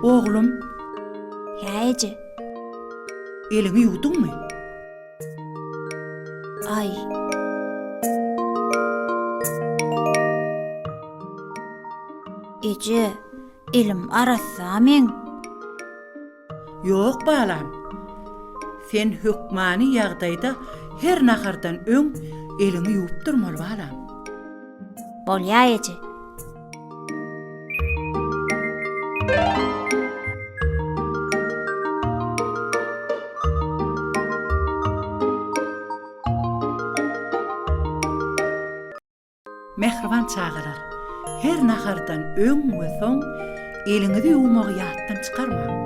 Oglum. Hä, eje. Eliňi ýuwduňmy? Aý. Eje, elim arassa meň. Ýok, balam. Sen hökmany ýagdaýda her nahardan öň eliňi ýuwup durmaly, balam. Bolýa, eje. Mähriban çagalar, her nahardan öň we soň eliňizi ýuwmagy ýatdan çykarmaň.